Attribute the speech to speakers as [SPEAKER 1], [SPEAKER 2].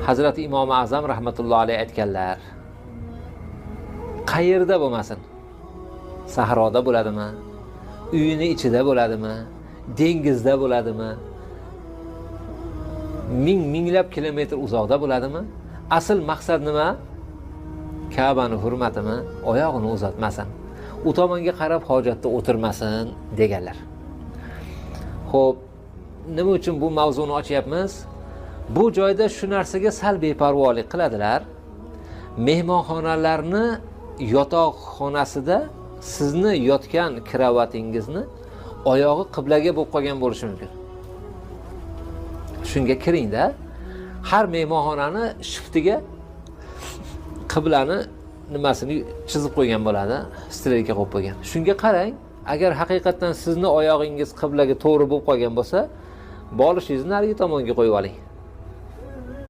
[SPEAKER 1] Hazrati Imom Azam rahmatullohi alayhi aytganlar: qayerda bo'lmasin, sahroda bo'ladimi, uyini ichida bo'ladimi, dengizda bo'ladimi, ming minglab kilometr uzoqda bo'ladimi, asl maqsad nima? Ka'bani hurmatimi? Oyog'ini uzatmasin, u tomonga qarab hojatda o'tirmasin deganlar. Xo'p, nima uchun bu mavzuni ochyapmiz? Bu joyda shu narsaga sal beparvolik qiladilar. Mehmonxonalarni yotoqxonasida sizni yotgan kravatingizni oyog'i qiblaga bo'lib qolgan bo'lishi mumkin. Shunga kiringda, har mehmonxonani shiftiga qiblani nimasini chizib qo'ygan bo'ladi, strelka qo'yib qo'ygan. Shunga qarang, agar haqiqatdan sizni oyog'ingiz qiblaga to'g'ri bo'lib qolgan bo'lsa, bolishingizni narigi tomonga qo'yib oling.